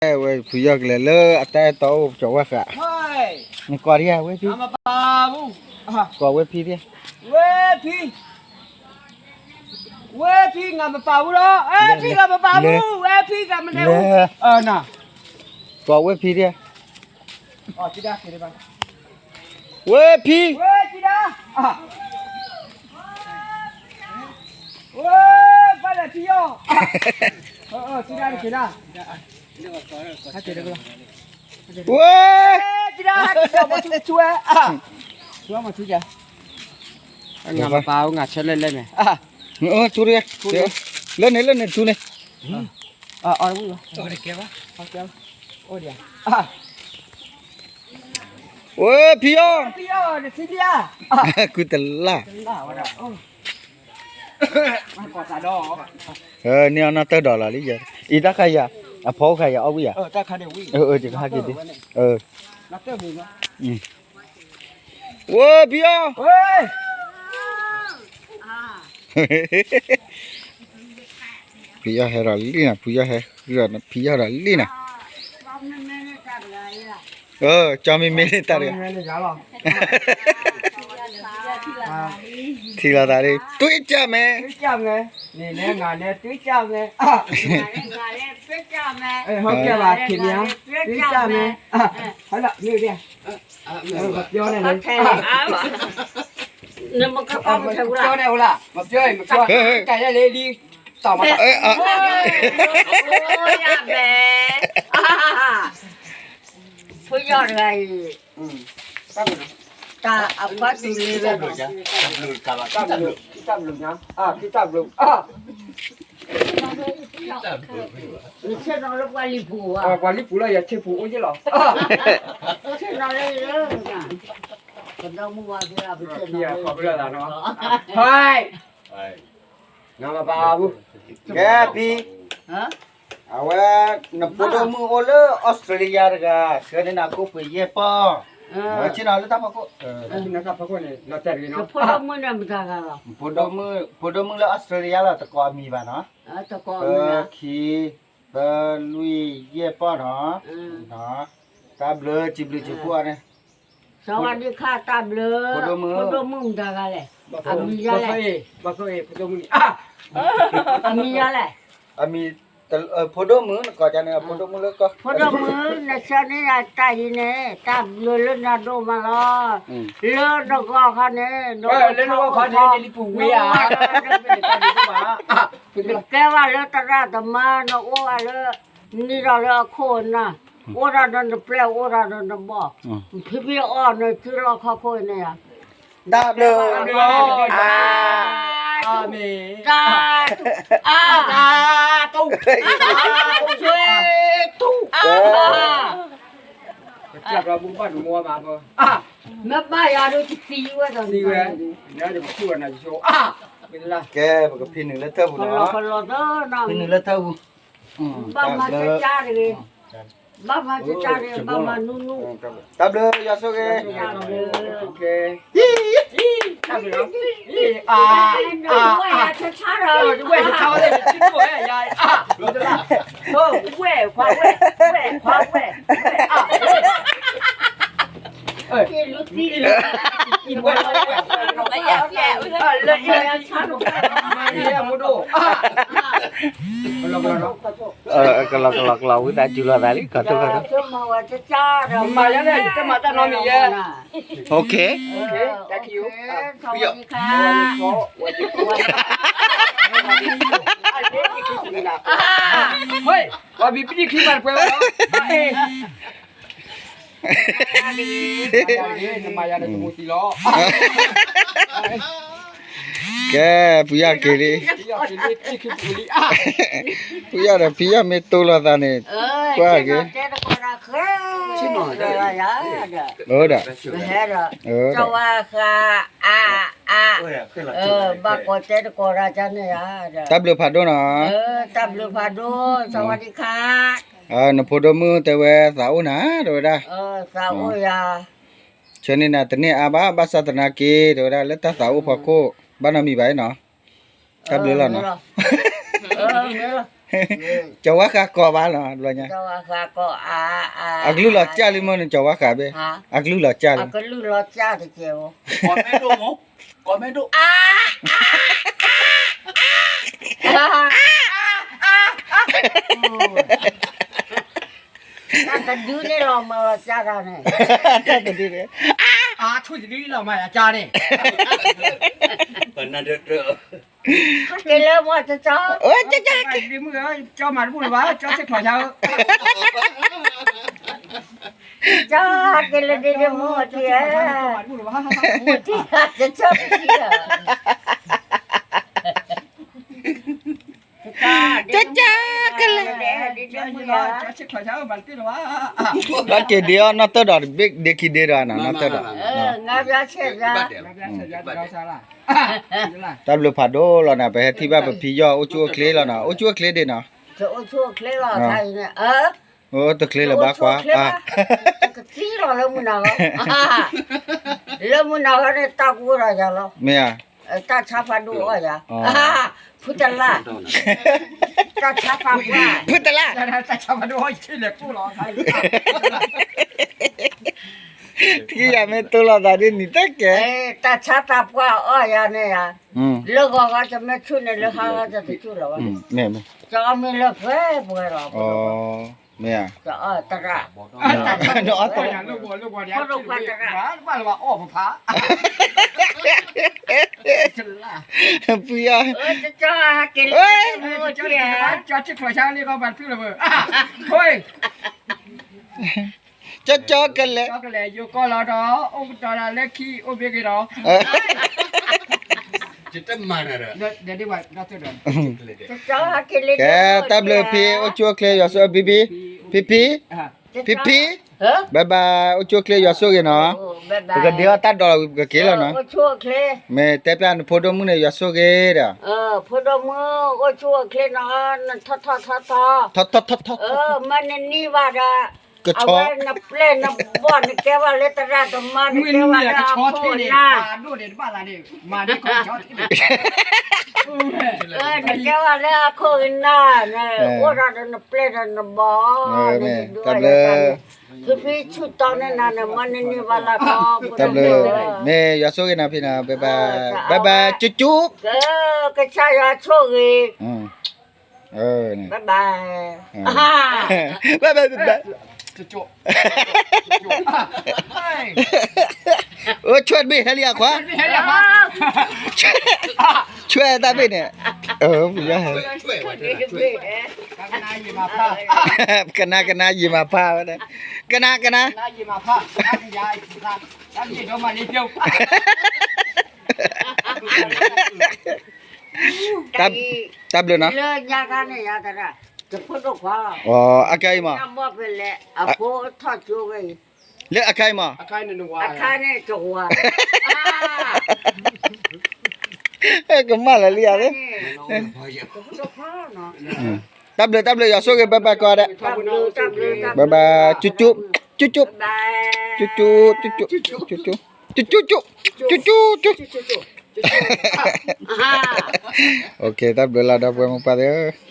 ဝဲဖုယီၢ်ကလဲၤလၢအတၢ်အဲၣ်တီအိၣ်ကၠီၤဝဲဃာ်, နကိးဒံးဧါ ဝဲဖံ, ကိးဝဲဖံဒံး, ဝဲဖံ, ဝဲဖံ ငါမပာ်ဘူးလီၤ, အဲ ဖံ ငါမပာ်ဘူး, ဝဲဖံ ငါမလဲၤဘူး, ကိးဝဲဖံဒံး, ဝဲဖံ, ဝဲဖံဒၣ်, ဝဲဖံဒၣ်, ဝဲ, ငါမပာ်ဘူး ငါဆၢလဲၣ်လဲၣ်န့ၣ်, လၢန့ၣ် လၢန့ၣ်ထူန့ၣ်, ဝဲဖံ, ကုတလၢ်, န့ၢ်အီၣ်နီၢ်တၢ်ဒီးလီၤလံ, အံၤတၢ်ခါယၤ, အဖီအိၣ်ခါယၤအီၣ်ဝံၣ်ဧါ, ယကဟဲက့ၤဒံး, ဝဲဖံအီၣ် ဖံယီၢ်ဟဲဒီးလံနၤ, ဖံယီၢ်ဟဲ, ဖံယီၢ်ဒီးလံနၤ, ကၠီမ့မ့ၢ်န့ၣ်တၢ်တဂၤ, ထံၣ်လီၤသးလံ, တွ့ၢ်ကၢ်မဲ, တွ့ၢ်ကၢ်မဲ, န့ၣ်နဲငါနဲတွ့ၢ်ကၢ်မဲ, ဟဲကဲဘၣ်ခံန့ၣ်, တွ့ၢ်ကၢ်မဲ, ဟဲလီၤ, မပြောနဲ့လေ, မပြောနဲ့ အိၣ်လား, မပြောရင် မပြော, ကဲလဲၣ်လံ, တောင်းမ, ဖိယီၢ်တဂၤအံၤ, တၢ်အပှၤတူၢ်လံဝဲ, တၢ်ဘျုး, တၢ်ဘျုး, တၢ်ဘျုး, နဆ့ၣ်နီၤလၢပှၤလံၤပူၤဧါ, ပှၤလံၤပူၤလၢယဆ့ၣ်ပူၤအိၣ်ယ့ၣ်လီၤ, ဆ့ၣ်နီၤလၢယ, ပဒီမုၢ်ဝါသ့ၣ်, ဟဲ နမပာ်ဘူး, ကဲဖံ, အဝဲ, နဖိဒိၣ်မုၣ်အိၣ်လၢအီစထြ့လယါတဂၤ, ဆှၢန့ၢ်နၤကိၣ်ပှ့ၤယဲၢ်ပီၢ်, ဆ့ၣ်နီၤလၢတၢ်ဖီခိၣ်, ဖိဒိၣ်မုၣ်လၢအီစထြ့လယါလီၤ, တကိးအမံၤဘၣ်နီၤ, ခံ, သၢ, လွံၢ်, ယဲၢ်ပီၢ်နီၤ, တၢ်ဘျုးစံးဘျုးစံးဖှိၣ်န့ၣ် စဝါဒံခါ တၢ်ဘျုး, ဖိဒိၣ်မုၣ်မတၤတဂၤလဲၣ်, အမံၤယါလဲၣ်, အမံၤယါလဲၣ်, အမံၤ, ဖိဒိၣ်မုၣ် နကိးကန့ၣ် ဖိဒိၣ်မုၣ်လၢကီၢ်, ဖိဒိၣ်မုၣ် နဆှၢန့ၢ်ယၤတၢ်အံၤန့ၣ် တၢ်ဘျုးလၢနၤဒိၣ်မးလီၤ, လၢနဂီၢ်ခါန့ၣ်, လၢနဂီၢ်ခါန့ၣ် နလံၤပူၤဝဲဧါ, နကဲဘၣ်လၢသရၣ်သမါ နအိၣ်ဘၣ်လၢ နံၤဒီးလၢအခိၣ်အနၢ်, အိၣ်ဒီးနပျဲၢ် အိၣ်ဒီးနဘီၣ်, ဖံဖံအီၣ်နစုလီၢ်ခီၣ်ခိၣ်န့ၣ်ဧါ, တၢ်ဘျုး, တၢ်, တၢ်, တၢ်, တၢ်, မ့ၢ်ဘၣ်ယၤဒိၣ်တသံဝဲဒီး, ကဲ ပကဖံးနုာ်လၢထၢၣ်ပူၤနီၤ, ဖံးနုာ်လၢထၢၣ်ပူၤ, ဘၣ်မၤကၢကၢတဂ့ၤ, ဘၣ်မၤကၢကၢတဂ့ၤ, ဘၣ်မၤနူနူ, တၢ်ဘျုး ယွၤဆိၣ်ဂ့ၤ, တၢ်ဘျုး, ဝဲၢ်, ဝဲၢ်, ဝဲၢ်, ဝဲၢ်, ကလီကလီကလီ ဝံသးစူၤလိာ်သးလံ ခီၣ်ထူၣ်ခီၣ်ထူၣ်, မၤယါန့ၣ် တမၤတၢ်နီတမံၤယဲ, OK, OK, thank you, ဝဲၢ်, ဝဲၢ်, ပှၤဘံၣ်ပံၣ်ခံမၤတပှဲၤဝဲလီၤ, နမၤယၤန့ၣ် တမူတံၢ်လီၤ, ကဲ, ဖုယီၢ်က့ၤလံ, ဖုယီၢ်ဒီး ဖံယီၢ်မ့ၢ်တိၢ်လိာ်သးန့ၣ်, ကွၢ်က့ၤ, အိၣ်ဒီး, ဟဲဒီး, ကဝါဃာ်, အါ, အါ, ဘၣ်ကိးတဲတကိးဒၣ်ကန့ၣ်ဧါ, တၢ်ဘျုးဖးဒိၣ်နီၤ, တၢ်ဘျုးဖးဒိၣ်, စဝါဒံခါ နဖိဒိၣ်မုၣ်တဲဝဲသးအိၣ်နၤ တဲဝဲဒၣ်, သးအိၣ်ယၤ, ဆၢန့ၢ်နၤတန့ၢ်အါဘၣ် ဘၣ်ဆၣ်သနာ်က့ တဲဝဲဒၣ် လၢတၢ်သးအိၣ်ဖီခိၣ် ဘၣ်နီတမံၤဘၣ်နီၤ, တၢ်ဘျုးလီၤနီၤ, မ့ၢ်လီၤ, ကၠီၤဝါဃးကီးဘၣ်နီၤ, အကလုၢ်လီၤစၢ်လံမ့ၢ်န့ၣ် ကၠီၤဝါဃးဘ့ၣ်, အကလုၢ်လီၤစၢ်လံ, တၢ်တဒုန့ၣ်လီၤ မၤလီၤစၢ်တၢ်န့ၣ်, တၢ်တဒုန့ၣ်, အါ ထူၣ်တဒုလီၤ မၤလီၤစၢ်န့ၣ်, က့ၤလၢမ့ၢ်ကၠီ, ကၠီမၤတဘူၣ်လၢၤဘၣ် ကၠီဆ့ၣ်ချီၣ်ဆါဧၢ, ကၠီက့ၤလၢဒ့ဒ့မူအထံဧၢ, ကၠီကလဲၤ, ဘၣ်က့ၤဒ့အီၤနီၢ်တၢၢ်ဒီး ဒ့ခံဒ့ဒီးနီၢ်တၢၢ်ဒီး, တၢ်ဘျုးဖးဒိၣ်လီၤနီၤ, ပဟဲထံၣ်ဘၣ်ပဖံယီၢ် အိၣ်ဆူၣ်အိၣ်ချ့လီၤနီၤ, အိၣ်ဆူၣ်အိၣ်ချ့ဒ့နီၤ, အိၣ်တချ့လၢၤဘၣ်ကွၢ်, ကသံလီၤလၢမုၢ်နၤဂီၢ်, လၢမုၢ်နၤဂီၢ်န့ၣ် တၢ်ကအိၣ်ဒီးယၤလီၤ, မ့ၢ်ဧါ, တၢ်ဆါဖးဒိၣ်အီၣ်ယၤ, ဖုတလၢ်, တၢ်ဆါဖးပှၢ်, ဖုတလၢ်, တၢ်ဆါဖးဒိၣ်အီၣ်ယၤလီၤ, ထံၣ်ယၤမ့ၢ်တိၢ်လိာ်သးဒ်နံၤတကဲ, တၢ်ဆါတၢ်ပှၢ်အီၣ်ယၤန့ၣ်ယၤ, လၢဂီၤဂီၢ်တမ့ၢ်ဆူၣ်န့ၣ် လၢဟါဂီၢ်တတဆူၣ်လီၤဘၣ်, ကၠီမ့ၢ်လၢပှဲၤပှဲၤလီၤ, မ့ၢ်ဧါ, တရၣ်, ဖုယီၢ်, ကၠီကလဲၤ, ယိၤကီၢ်လီၤဒီး အိၣ်ကတီၤလၢခံ အိၣ်ဘ့ၣ်က့ၤဒီး, ကဲ တၢ်ဘျုးဖံ အိၣ်ဆူၣ်အိၣ်ချ့ ယွၤဆိၣ်ဂ့ၤ ဖံဖံ, ဖံဖံ, ဖံဖံ, bye bye, အိၣ်ဆူၣ်အိၣ်ချ့ ယွၤဆိၣ်ဂ့ၤနီၤ, ပကဒ့အီၣ်တၢ်ဒိးလီၤဝံၤ ပကက့ၤလီၤနီၤ, မ့ၢ်တဲပျၢ်နဖိဒိၣ်မုၣ်န့ၣ် ယွၤဆိၣ်ဂ့ၤဒီး, ဖိဒိၣ်မုၣ် အိၣ်ဆူၣ်အိၣ်ချ့နီၤ, နထီၣ်ထီၣ်ထီၣ်ထီၣ်, ထီၣ်ထီၣ်ထီၣ်ထီၣ်, မ့ၢ်နနံၣ်ဘၣ်ဒီး, ကဆီ, အဝဲနပျဲၢ်နဘီၣ် နကဲဘၣ်လၢသရၣ်သမါ နကဲဘၣ်လၢအခိၣ်အနၢ်, နကဲဘၣ်လၢအခိၣ်အနၢ်န့ၣ်, အိၣ်ဒီးနပျဲၢ်ဒီးနဘီၣ်, တၢ်ဘျုး, ဖံဖံဆူၣ်တီန့ၢ်နၤန့ၣ် မ့ၢ်နနံၣ်ဘၣ်လၢကီၢ်, တၢ်ဘျုး, မ့ၢ်ယွၤဆိၣ်ဂ့ၤနၤဖံနီၤ, bye bye, bye bye, ကၠူကၠူ, ကစၢ်ယွၤဆိၣ်ဂ့ၤ, bye bye, bye bye, bye bye, အိၣ်ဆွဲၣ်တဘ့ၣ်ဟဲလံအခွါ, ဆွဲၣ်တၢ်ဘ့ၣ်န့ၣ်, ကနၣ်ကနၣ်ယံာ်မးဖးဝဲ, ကနၣ်ကနၣ်, တၢ်ဘျုးနီၤ, အကါအံၤမး, လၢအကါအံၤမး, ကမၣ်လၢလံဧါ, တၢ်ဘျုးတၢ်ဘျုး ယွၤဆိၣ်ဂ့ၤ bye bye ကိးဂၤဒဲး, bye bye, ကၠူကၠူ, ကၠူကၠူ, ကၠူကၠူ, ကၠူကၠူ, ကၠူကၠူ, တၢ်ဘျုးလီၤ ဒီပုၢ်ဝဲၢ်မိၢ်ပၢ်သ့ၣ်ဧၢ.